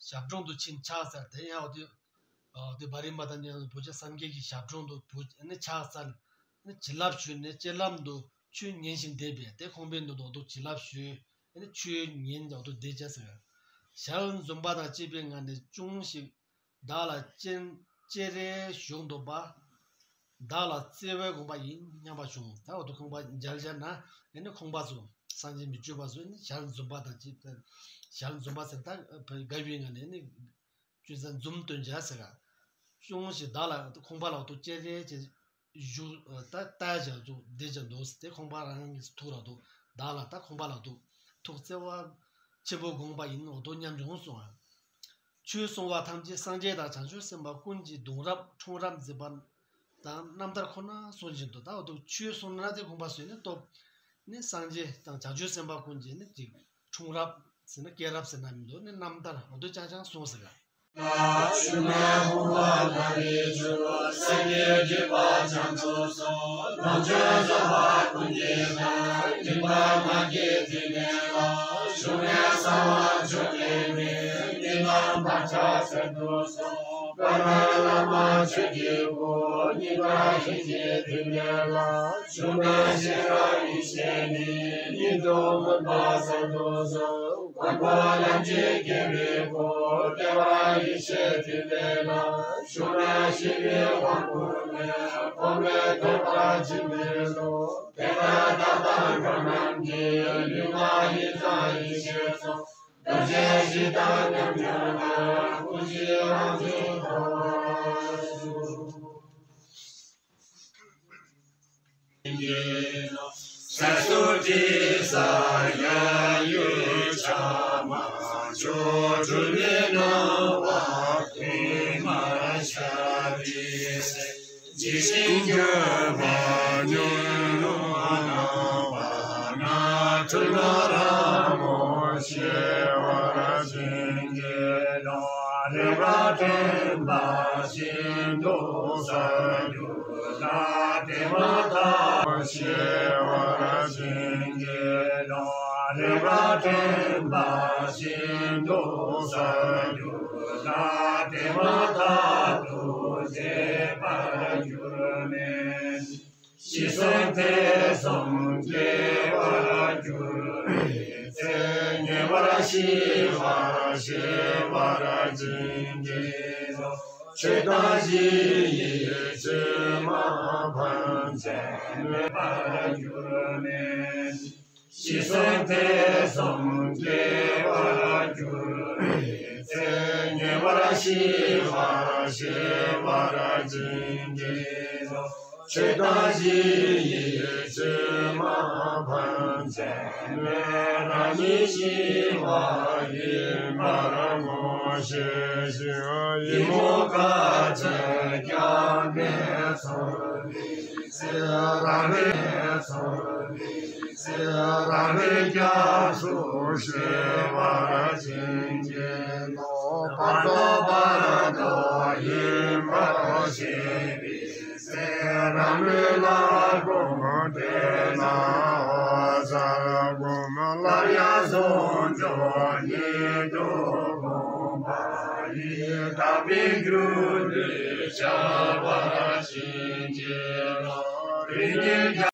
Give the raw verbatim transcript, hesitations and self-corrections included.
ཞབས་དྲུང་དུ་ཕྱིན་ཕྱག་འཚལ་ཏེ་ཡང་འོ་དེ་ཨ་དེ་བ་རི་མ་ཏ་ནི་བུ་ཆེན་སངས་རྒྱས་ཀྱི་ཞབས་དྲུང་དུ་བུ་ནི་ཕྱག་འཚལ་ནི་བྱིན་རླབས་ཞུས་ནས་སྤྱན་ལམ་དུ་ཆོས་ཉན་ཞིང་བསྡད་པས་དེ་ཁོང་པའི་མདུན་དུ་འོ་དེ་བྱིན་རླབས་ཞུས་ནི་ཆོས་ཉན་འོ་དེ་བསྡད་བྱས་ཟེར། ཞལ་འཛུམ་པ་དང་བཅས་པའི་ངང་ནས་ཅུང་ཞིག་བདག་ལ་སྤྱན་སྤྱན་རས་གཟིགས་འདུག་པ། བདག་ལ་བརྩེ་བའི་དགོངས་པ་ཡིན་སྙམ་པ་བྱུང་། ད་འོ་དེ་ཁོང་པ་མཇལ་བྱས་ན་ཨེ་ནི་ཁོང་པ་ཚོ་སངས་རྒྱས་མི་བསྐྱོད་པ་ཚོ་ཨེ་ནི་ཞལ་འཛུམ་པ་དང་བཅས་ཞལ་འཛུམ་པ་ཟེར་ད་དགའ་བའི་ངང་ནས་ཨེ་ནི་ཅུང་ཟད་འཛུམ་སྟོན་བྱས་ཟེར་ག་ཅུང་ཞིག་བདག་ལ་ཁོང་པ་ལ་འོ་དེ་སྤྱན་རས་གཟིགས་བཞུགས་ད་ལྟ་བྱ་འདུག་བསྡད་བྱ་འདུག་ཟེར་ཏེ་ཁོང་པ་རང་གི་ཐུགས་ལ་འདུག་བདག་ལ་ད་ཁོང་པ་ལ་འདུག་ཐུགས་བརྩེ་བ་ཆེན་པོ་དགོངས་པ་ཡིན་འོ་དོ་སྙམ་བྱུང་གསུང་ང་། ཆོས་གསུང་བ་ཐམས་ཅད་སངས་རྒྱས་དང་བྱང་ཆུབ་སེམས་དཔའ་ཀུན་གྱི་གདུང་རབས་འཁྲུངས་རབས་མཛད་པ་དང་རྣམ་ཐར་ཁོ་ན་གསུང་བཞིན་དུ་ད་འོ་དོ་ཆོས་གསུང་ན་དེ་དགོངས་པ་བཟོས་ནས་སྟོབས་ནི་སངས་རྒྱས་དང་བྱང་ཆུབ་སེམས་དཔའ་ཀུན་གྱི་ནི་ཅིག་འཁྲུངས་རབས་ཟེར་ན་སྐྱེས་རབས་ཟེར་ན་མི་འདུག་ནི་རྣམ་ཐར་འོ་དོ་ཅང་ཅང་གསུངས་ཟེར་ལ། ཞུ་ན་ཕུང་པོ་ལ་རིགས་དྲུག་སངས་རྒྱས་བརྒྱུད་པ་བྱང་ཆུབ་སོགས། ལམ་སྤྱོད་རྫོགས་པ་ཀུན་གྱི་བདག་སྙིང་པོ་མ་སྐྱེས་དུས་མེད་ལ། ཞུ་ན་གསང་བ་མཆོག་གི་མིང་སྙིང་གར་བག་ཆགས་ཚད་དུ་སོང་། དཔལ་ལྡན་བླ་མ་ཆོས་ཀྱི་སྐུ་སྙིང་གར་ཡེ་ཤེས་དུས་མེད་ལ། ཞུ་ན་ཤེས་རབ་ཡེ་ཤེས་ནི་སྙིང་དུ་མུན་པ་ཚད་དུ་སོང་། མགོན་པོ་ལྷན་ཅིག་སྐྱེས་པའི་སྐུ་ལྟེ་བ་ཡེ་ཤེས་དུས་མེད་ལ། ཞུ་ན་ཤེས་པའི་དབང་བསྐུར་མེད་གོང་མའི་ཐེག་པ་ཇི་སྙེད་ལུགས། དེ་ལྟར་བརྟགས་པ་འགྲོ་རྣམས་ཀྱི་ལུས་ངག་ཡིད་གསུམ་ཡེ་ཤེས་སོགས། རྡོ་རྗེ་བཞི་དང་མཉམ་སྦྱོར་ལ་སྐུ་བཞིའི་དབང་ཕྱུག་ཐོབ་པར་ཤོག། ས་སོགས་དྲི་ཟ་ཡ་ཡོད་ཆ་མ་ཆོ་འཁྲུལ་མེད་སྣང་བ་དེ་མ་ཤར་བའི་ཚེ། ཇི་བཞིན་འགྱུར་བ་ཉོན་མོངས་སྣང་བ་སྣང་འཁྲུལ་སྣང་རང་ངོ་ཤེས་པར་བྱིན་གྱིས་རློབས། རེག་པ་དྲན་པ་བཞིན་དུ་གསལ་གྱུར་ལ། དེ་མ་ཐག་ཤེས་པར་བྱིན་གྱིས་རློབས། རེག་པ་དྲན་པ་བཞིན་དུ་གསལ་གྱུར་ལ། དེ་མ་ཐག་ཏུ་བརྗེད་པར་འགྱུར་མེད། ཞེས་གསུངས་ཐེ་ཚོམ་སྐྱེ་བར་འགྱུར་བའི་ཚེ། ཉེ་བར་ཞི་བར་ཤེས་པར་བྱིན་གྱིས་རློབས། ཆོས་བདག་གཞན་ཡིད་ཆེས་མ་ཕན་ཕྱིར་མེད་པར་འགྱུར་མེད། ཞེས་གསུངས་ཐེ་ཚོམ་སྐྱེ་བར་འགྱུར་བའི་ཚེ། ཉེ་བར་ཞི་བར་ཤེས་པར་བྱིན་གྱིས་རློབས། ཆོས་བདག་གཞན་ཡིད་ཆེས་མ་ཕན་ཕྱིར་མེད། རང་ཉིད་ཤི་བ་ཡིན་པར་ངོ་ཤེས་ཤིང་། ཡིད་མུག་དཀའ་སྤྱད་ཀྱང་མེད་ཚོར་བའི་ཚེ། རང་རིག་ཚོར་བའི་ཚེ། རང་རིག་སྐྱབས་སུ་ཤེས་པར་བྱིན་གྱིས་རློབས། བར་དོ་བར་དོ་ཡིན་པར་ཤེས་པའི་ཚེ། རང་ལུས་ལ་སྒོམ་དེས་ན་འོད་གསལ་སྒོམ། སླར་ཡང་ཟུང་འཇུག་ཉིད་དུ་སྒོམ་པ་ཡིས། དག་པའི་རྒྱུ་ལས་བྱ་བ་བྱིན་གྱིས་རློབས། རིག་གནས་རྒྱ་